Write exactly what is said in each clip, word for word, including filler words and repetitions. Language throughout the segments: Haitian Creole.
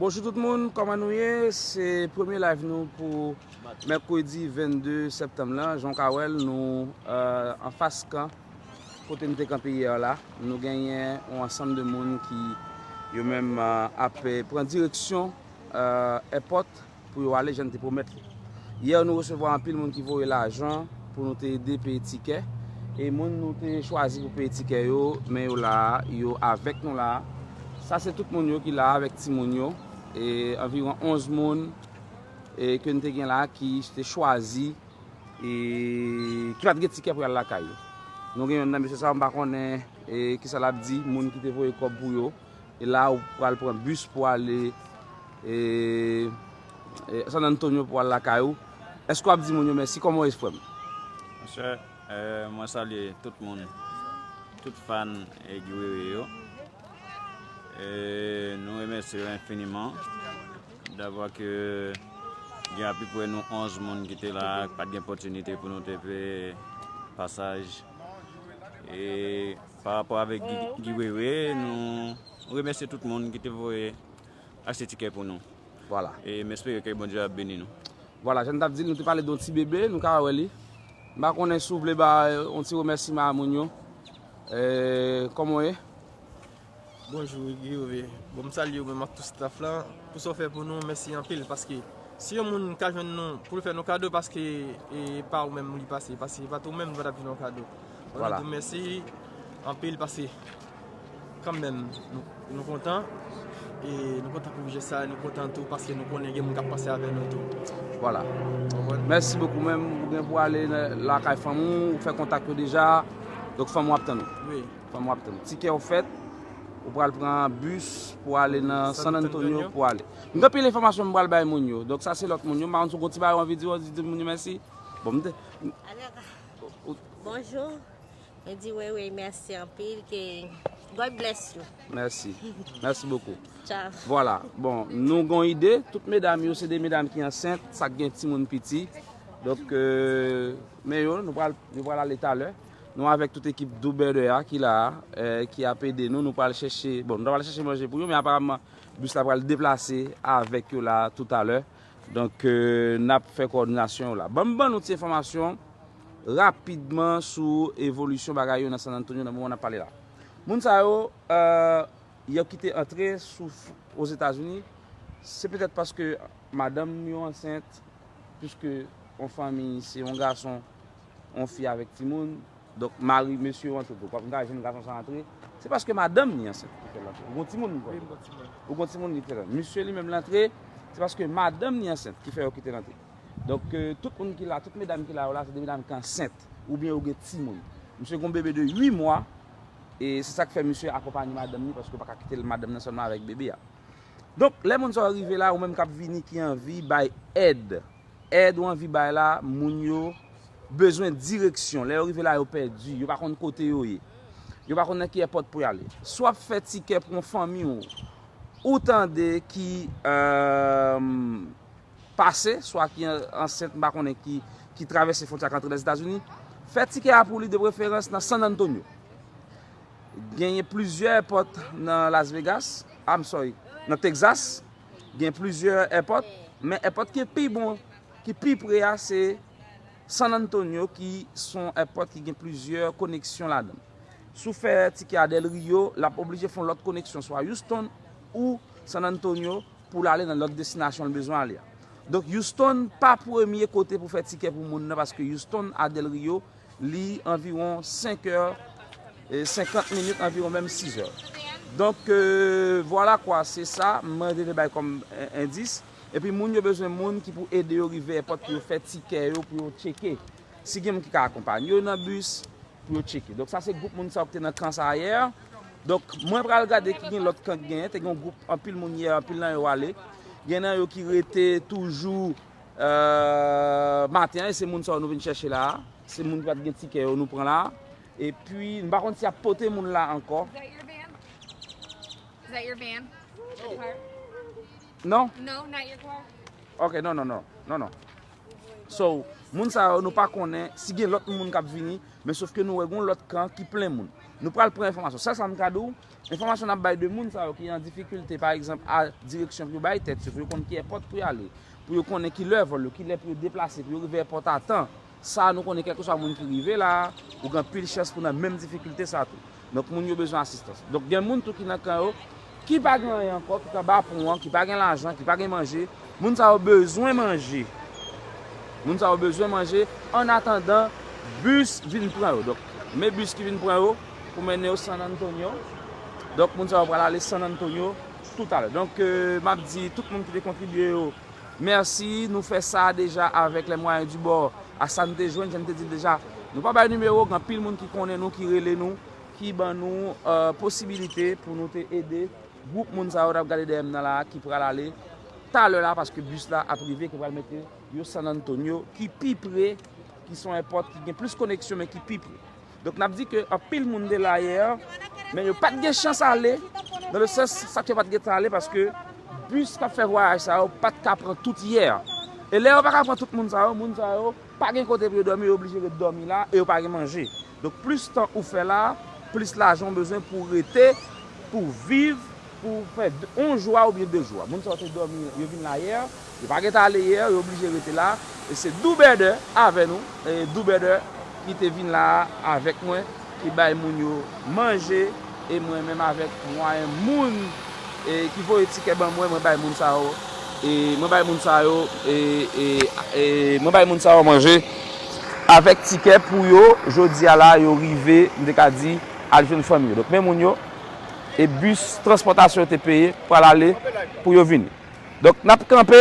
Bonjou tout moun, kòman nou ye? Se premye live nou pou mèkredi vennde septanm lan. Jan w ka wè l, nou, euh, anfas kan kote n te kanpe yè la. Nou genyen yon ansanm de moun ki yo menm, euh, ap, euh, pran direksyon, euh, èpòt pou yo ale jan n te pwomèt li. Yè, nou resevwa anpil moun ki voye lajan pou nou te ede peye tikè. E moun nou te chwazi pou peye tikè yo, men yo la a, yo avèk nou la a. Sa se tout moun yo ki la a avèk timoun yo. E anviwon onz moun, e, ke n te gen la a ki te chwazi, e ki pa t gen tikè pou y al lakay yo. Nou gen youn nan mesye sa yo, m pa konnen, e, kisa l ap di, moun ki te voye kòb pou yo. E la, ou pral pran bis pou ale, e, e, San Antonio pou al lakay ou. Èske w ap di moun yo mèsi? Kòman w ye, frè m? Monchè, e, mwen salye tout moun, tout fan, e, Guy Wewe yo. E, nou remèsye yo enfiniman davwa ke gen apeprè nou onz moun ki te la, ki pa t gen opòtinite pou nou te peye pasaj. E pa rapò avèk Guy, Guy Wewe, nou remèsye tout moun ki te voye achte tikè pou nou. Vwala. E m espere ke Bondye ap beni nou. Vwala, jan n t ap di l, nou te pale de yon ti bebe, nou ka wè li. M pa konnen si w vle ba, e, yon ti remèsiman a moun yo. E, kòman w ye? Bonjou, Guy Wewe. Bon, m salye w menm ak tout staff lan. Pou sa w fè pou nou, mèsi anpil, paske si yon moun ka jwenn nou pou l fè nou kado, paske e pa ou menm li pase, paske e pa t ou menm nou pa t ap jwenn yon kado. Bon, nou di w mèsi anpil, paske kanmenm, nou, nou kontan. E nou kontan pou jès sa, nou kontan tou, paske nou konnen gen moun k ap panse avè nou tou. Vwala. Konprann? Mèsi bokou. Menm ou gen pou ale nan, lakay fanmi w, ou fè kontak yo deja. Donk, fanmi w ap tann ou. Wi. Fanmi w ap tann ou. Tikè ofèt, ou pral pran bis pou ale nan San Antonio pou ale. M gen anpil enfòmasyon m pral bay moun yo. Donk, sa se lòt moun yo. M pa konn si w gen ti bagay w anvi di, w anvi di moun yo mèsi. Bon, m te. Bonjou. Mwen di Wewe mèsi anpil, ke God bless you. Mèsi. Mèsi bokou. Tchao. Vwala. Bon, nou gon ide, tout medam yo se de medam ki ansent, sa k gen timoun piti. Donk, euh, men yo, nou pral, yo pral ale talè. Nou avèk tout ekip Do Better a ki la a, euh, ki ap ede nou. Nou pral chèche, bon, nou ta pral chèche manje pou yo, men aparamman, bis la pral deplase avèk yo la toutalè. Donk, euh, n ap fè kowòdinasyon yo la. Ban m ban nou ti enfòmasyon rapidman sou evolisyon bagay yo nan San Antonio nan moman n ap pale la. Moun sa yo, euh, yo kite antre sou, Ozetazini, se petèt paske madanm yo ansent, piske yon fanmi, se yon gason, yon fi avèk timoun, donk mari mesye yo antre tou. Paske m ta jwenn gason sa antre, se paske madanm li ansent ki fè l antre. Ou gon timoun, m kwè. Wi, m gon timoun. Ou gon timoun li fè l antre. Misye li menm l antre, se paske madanm li ansent ki fè yo kite l antre. Donk, euh, tout moun ki la, tout medam ki la yo la, se de medam ki ansent, oubyen yo gen timoun. Misye gon bebe de uit mwa, e se sa k fè misye akonpanye madanm li, paske ou pa ka kite l, madanm nan sèlman avèk bebe a. Donk, lè moun sa yo rive la, ou menm k ap vini ki anvi bay èd, èd ou anvi bay la, moun yo bezwen direksyon. Lè yo rive la, yo pèdi, yo pa konn kote yo ye. Yo pa konn nan ki èpòt pou y ale. Si w ap fè tikè pou yon fanmi w, ou tande ki, euh, pase, swa ki an-, ansent, m pa konnen ki, ki travèse fwontyè a k antre Lèzetazini, fè tikè a pou li de preferans nan San Antonio. Genyen plizyè èpòt nan Las Vegas, I'm sorry, nan Texas, gen plizyè èpòt, men èpòt ki pi bon, ki pi pre a, se San Antonio, ki se yon èpòt ki gen plizyè koneksyon ladan l. Si w fè tikè a Del Rio, l ap oblije fè yon lòt koneksyon, swa Houston ou San Antonio, pou l ale nan lòt destinasyon l bezwen ale a. Donk, Houston pa premye kote pou fè tikè pou moun nan, paske Houston a Del Rio, li anviwon senk è e senkant minit, anviwon menm sis è. Donk, euh, vwala kwa, se sa mwen te vle bay kòm, euh, endis. Epi moun yo bezwen moun ki pou ede yo rive èpòt pou yo fè tikè yo, pou yo tcheke. Si gen moun ki ka akonpanye yo nan bis, pou yo tcheke. Donk, sa se gwoup moun sa yo ki te nan kan sa a yè. Donk, mwen pral gade ki gen lòt kan ki genyen. Te gen yon gwoup, anpil moun yè, anpil nan yo ale. Gen nan yo ki rete toujou, euh, maten an, e se moun sa yo nou vin chèche la a. Se moun ki pa t gen tikè yo nou pran la a. Epi, m pa konn si y ap pote moun la ankò. Is that your van? Is that your van? Your car? Non? No, not your car. Ok, non, non, non. Non, non. So, moun sa yo, nou pa konnen si gen lòt moun k ap vini, men sof ke nou wè gon lòt kan ki plen moun. Nou pral pran enfòmasyon. Sèl sa m ka di w, enfòmasyon n ap bay de moun sa yo ki an difikilte, pa egzanp, a direksyon pou yo bay tèt yo, pou yo konn ki èpòt pou yo ale, pou yo konnen ki lè vòl yo, ki lè pou yo deplase, pou yo rive èpòt a tan. Sa a, nou konnen kèlkeswa moun ki rive la, ou gen anpil chans pou nan menm difikilte sa tou. Donk, moun yo bezwen asistans. Donk, gen moun tou ki nan kan yo, ki pa gen anyen ankò, ki t anba pon an, ki pa gen lajan, ki pa gen manje. Moun sa yo bezwen manje. Moun sa yo bezwen manje annatandan bis vin pran yo. Donk, men bis ki vin pran yo pou mennen yo San Antonio. Donk, moun sa yo pral ale San Antonio toutalè. Donk, euh, m ap di tout moun ki te kontribye yo, mèsi, nou fè sa deja avèk les moyens du bord. A sa n te jwenn, jan n te di l deja, nou pa bay nimewo, gen anpil moun ki konnen nou, ki rele nou, ki ban nou, euh, posibilite pou nou te ede gwoup moun sa yo n ap gade dèyè m nan la a, ki pral ale talè la, paske bis la ap rive, ki pral mete yo San Antonio, ki pi pre, ki se yon èpòt ki gen plis koneksyon, men ki pi pre. Donk, n ap di ke anpil moun te la yè, men yo pa t gen chans ale, nan le sans, sa k fè yo pa t gen tan ale, paske bis k ap fè vwayaj sa yo pa t ka pran tout yè. E lè yo pa ka pran tout moun sa yo, moun sa yo pa gen kote pou yo dòmi, yo oblije ret dòmi la, e yo pa gen manje. Donk, plis tan ou fè la, plis lajan w bezwen pou w rete, pou w viv, pou fè de, yon jou a oubyen de jou a. Moun sa yo te dòmi, yo vin la yè, yo pa gentan ale yè, yo oblije rete la. E se Doubèdè avè nou, e Doubèdè ki te vin la a avèk mwen, ki bay moun yo manje, e mwen menm avèk mwayen moun, e ki voye tikè ban mwen, mwen bay moun sa yo, e mwen bay moun sa yo, e, e, e mwen bay moun sa yo manje avèk tikè pou yo, jodi a la, yo rive, m te ka di, al jwenn fanmi yo. Donk, men moun yo, e bis transpòtasyon yo te peye pral ale pou yo vini. Donk, n ap kanpe,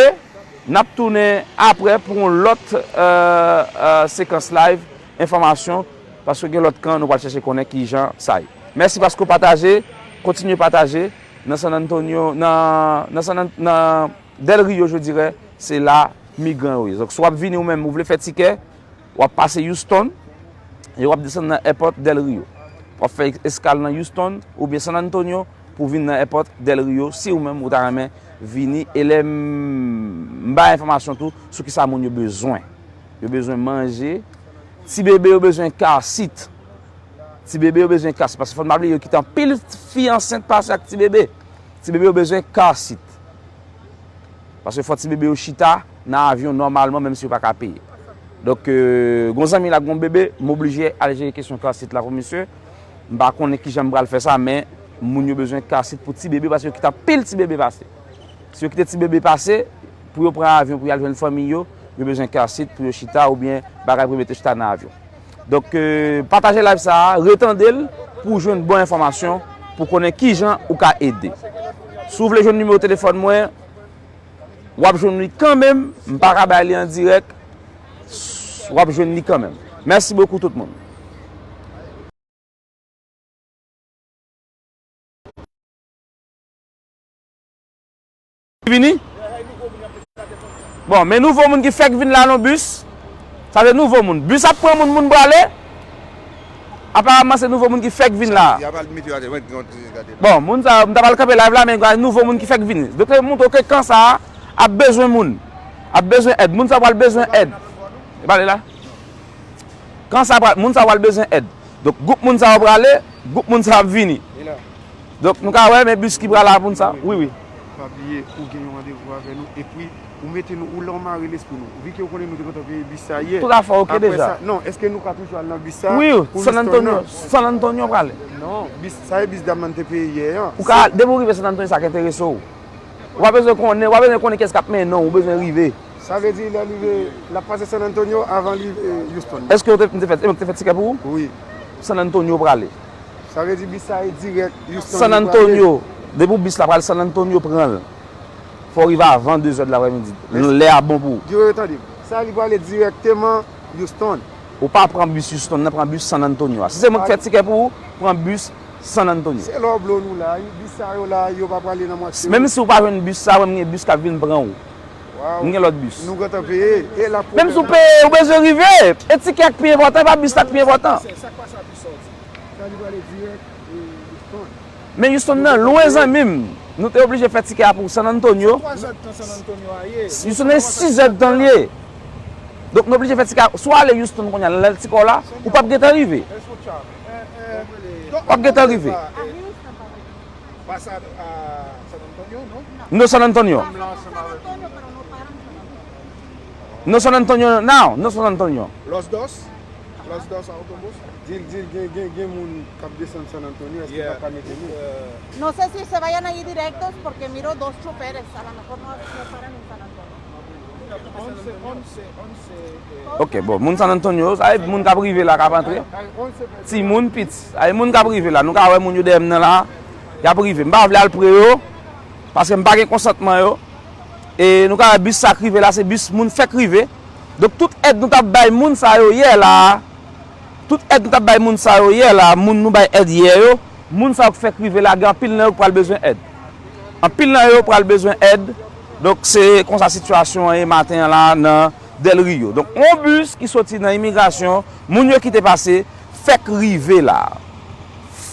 n ap tounen apre pou yon lòt, euh, euh, sekans live, enfòmasyon, paske gen lòt kan nou pral chèche konnen ki jan sa ye. Mèsi paske w pataje, kontinye pataje nan San Antonio, nan, nan San An-, nan Del Rio, je dirais, se la migran yo ye. Donk, si w ap vini ou menm, ou vle fè tikè, w ap pase Houston, e w ap desann nan èpòt Del Rio. W ap fè eskal nan Houston oubyen San Antonio pou vin nan èpòt Del Rio, si ou menm ou ta renmen vini. E lè m, m bay enfòmasyon tou sou kisa moun yo bezwen. Yo bezwen manje. Ti bebe yo bezwen car seat. Ti bebe yo bezwen car seat. Paske fò n pa bliye yo kite anpil fi ansent pase ak ti bebe. Ti bebe yo bezwen car seat. Paske fò ti bebe yo chita nan avyon nòmalman, menm si yo pa ka peye. Donk, euh, gon zanmi la, gon bebe, m oblije al jere kesyon car seat la pou misye. M pa konnen kijan m pral fè sa, men moun yo bezwen car seat pou ti bebe, paske yo kite anpil ti bebe pase. Si yo kite ti bebe pase, pou yo pran avyon, pou y al jwenn fanmi yo, yo bezwen car seat pou yo chita, oubyen bagay pou yo mete chita nan avyon. Donk, euh, pataje live sa a, retande l pou w jwenn bon enfòmasyon, pou konnen kijan ou ka ede. Si w vle jwenn nimewo telefòn mwen, w ap jwenn li kanmenm, m pa ka bay li an dirèk, w ap jwenn li kanmenm. Mèsi bokou tout moun. Vini? Bon, men nouvo moun ki fèk vin la nan bis. Sa se nouvo moun. Bis ap pran moun, moun prale. Aparaman, se nouvo moun ki fèk vin la. Y ap al mete yo atè, mwen, mwen, gade la. Bon, moun sa, m ta pral kanpe live la, men gen nouvo moun ki fèk vini. Donk, se montre ke kan sa a ap bezwen moun. Ap bezwen èd. Moun sa pral bezwen èd. E pale la. Kan sa pral, moun sa pral bezwen èd. Donk, gwoup moun sa yo prale, gwoup moun sa ap vini. Donk, nou ka wè, men bis ki pral la moun sa. Wi, wi. Pa bliye, ou gen yon randevou avè nou, epi ou mete nou, ou la w mare lespri nou. Vi ke ou konnen nou te kontan peye bis sa yè. Toutafè, oke deja. Sa, non, èske nou ka toujou al nan bis sa? Wi, San Antonio, San Antonio prale. Non, bis, sa e bis dam nan te peye yè an. Ou ka, depi ou rive San Antonio, sa k enterese w. Ou pa bezwen konnen, ou pa bezwen konnen kiyès k ap mennen w, ou bezwen rive. Sa vle di lè l rive, l ap pase San Antonio avan l rive Houston. Èske w te, m te fè, m te fè tikè pou ou? Wi. San Antonio prale. Sa vle di bis sa e dirèk Houston. San Antonio. Depi w bis la pral San Antonio, pran l. Fò w rive avan dezè de laprèmidi. Lè a bon pou ou. Di yo tande. Sa li prale dirèkteman Houston. Ou pa pran bis Houston nan, pran bis San Antonio a. Si se mwen ki fè tikè pou ou, pran bis San Antonio. Se lè w blo nou la, wi. Bis sa yo la, yo pa prale nan mwatye. Menm si w pa jwenn bis sa, mwen m gen bis k ap vin pran ou. Waw. M gen lòt bis. Nou gentan peye. E la pwoblèm. Menm si w peye, ou bezwen rive. E tikè a k pi enpòtan, e pa bis la k pi enpòtan. Sa k pa sa bis sa w di? Sa li prale dirèk, e, Houston. Men Houston nan lwen zanmi m. Nou te oblije fè tikè a pou San Antonio. Se twa zèdtan San Antonio a ye. Houston nan sizèdtan l ye. Donk, nou oblije fè ti ka, si w ale Houston kounye a, nan lè ti kò la, ou p ap gentan rive. W ap gentan rive. Pasa a San Antonio, non? No San Antonio. Ansanm la ansanm avèk No San Antonio now. No San Antonio. Los Dos? Los Dos Autobus? Di l, di l, gen, gen, gen moun k ap desann San Antonio, èske pa ka mete nou? No sé si se vayan allí directos porque miro dos choferes, a lo mejor no, no paran en San Antonio. Ok, bon, moun San Antonio, sa e moun k ap rive la k ap antre. Timoun, piti. Sa e moun k ap rive la. Nou ka wè moun yo dèyè m nan la, y ap rive. M pa vle al pre yo, paske m pa gen konsantman yo. E nou ka wè bis sa k rive la, se bis moun fèk rive. Donk, tout èd nou t ap bay moun sa yo yè la, tout èd nou t ap bay moun sa yo yè la, moun nou bay èd yè yo, moun sa yo k fèk rive la, gen anpil nan yo k pral bezwen èd. Anpil nan yo pral bezwen èd. Donk, se konsa sitiyasyon an ye maten an la nan Del Rio. Donk, yon bis ki soti nan imigrasyon, moun yo ki te pase, fèk rive la.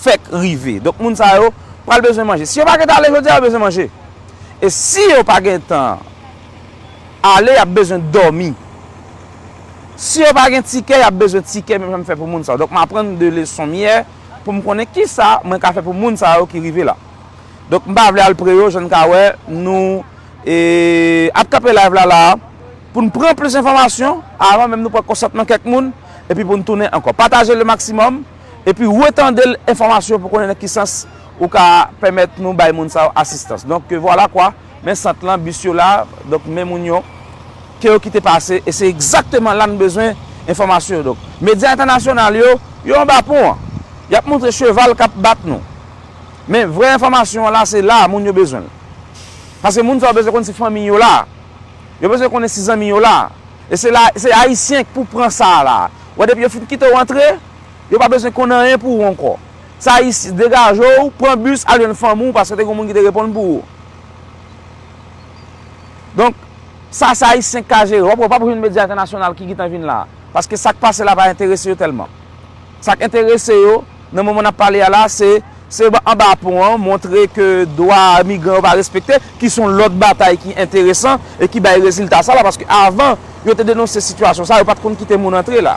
Fèk rive. Donk, moun sa yo pral bezwen manje. Si yo pa gentan ale jodi a, yo bezwen manje. E si yo pa gentan ale, y ap bezwen dòmi. Si yo pa gen tikè, y ap bezwen tikè, menm jan m fè pou moun sa yo. Donk, m aprann de leson m yè pou m konnen kisa mwen ka fè pou moun sa yo ki rive la. Donk, m pa vle al pre yo, jan n ka wè, nou e, ap kanpe live la, la a, pou n pran plis enfòmasyon, avan menm nou pran konsantman kèk moun, epi pou n tounen ankò. Pataje le maksimòm, epi retande l enfòmasyon pou konnen nan ki sans ou ka pèmèt nou bay moun sa yo asistans. Donk, vwala kwa, men sant lan, bis yo la, donk, men moun yo, ke yo kite pase, e se egzakteman la n bezwen enfòmasyon yo. Donk, medya entènasyonal yo, yo anba pon an. Y ap montre cheval k ap bat nou. Men vrè enfòmasyon an la, se la moun yo bezwen l. Paske moun sa yo bezwen konn si fanmi yo la. Yo bezwen konnen si zanmi yo la. E se la, se Ayisyen k pou pran sa a la. Wè depi yo fin kite w antre, yo pa bezwen konn anyen pou ou ankò. Se Ayisyen, degaje w, pran bis, al jwenn fanmi w, paske te gen moun ki te reponn pou ou. Donk, sa se Ayisyen k ka jere. W ap wè, w p ap jwenn medya entènasyonal ki gentan vin la. Paske sa k pase la pa enterese yo tèlman. Sa k enterese yo, nan moman n ap pale a la, se, se anba pon an, montre ke dwa migran yo pa respekte, ki se yon lòt batay ki enteresan e ki bay rezilta sa la, paske avan, yo te denonse sitiyasyon sa, yo pa t konn kite moun antre la.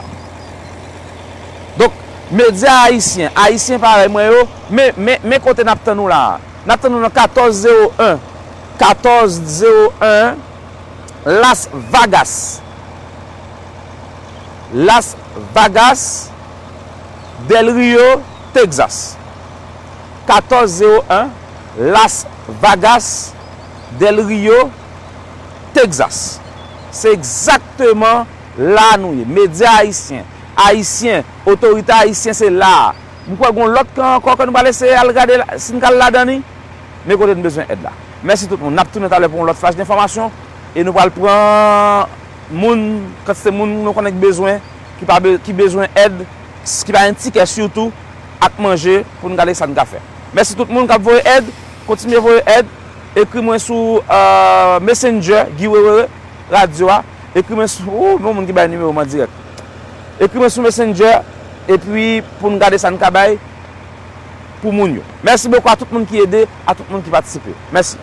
Donk, medya ayisyen, ayisyen parèy mwen yo, men, men, men kote n ap tann nou la a. N ap tann nou nan katòz zewo en, katòz zewo en, Las Vagas. Las Vagas, Del Rio, Texas. Katòz zewo en, Las Vagas, Del Rio, Texas. Se egzakteman la nou ye. Medya ayisyen, ayisyen, otorite ayisyen se la a. M kwè gen yon lòt kan ankò ke nou pral eseye al gade la, si n ka al ladan li. Men kote n bezwen èd la. Mèsi tout moun. N ap tounen talè pou yon lòt flash enfòmasyon. E nou pral pran moun, kantite moun nou konnen ki bezwen, ki pa be-, ki bezwen èd, ki pa gen tikè sitou, ak manje pou n gade sa n ka fè. Mèsi tout moun k ap voye èd. Kontinye voye èd. Ekri mwen sou, euh, Messenger, Guy Wewe Radio a. Ekri mwen sou, oh, gen moun ki bay nimewo m an dirèk. Ekri mwen sou Messenger, epi pou n gade sa n ka bay pou moun yo. Mèsi bokou a tout moun ki ede, a tout moun ki patisipe. Mèsi.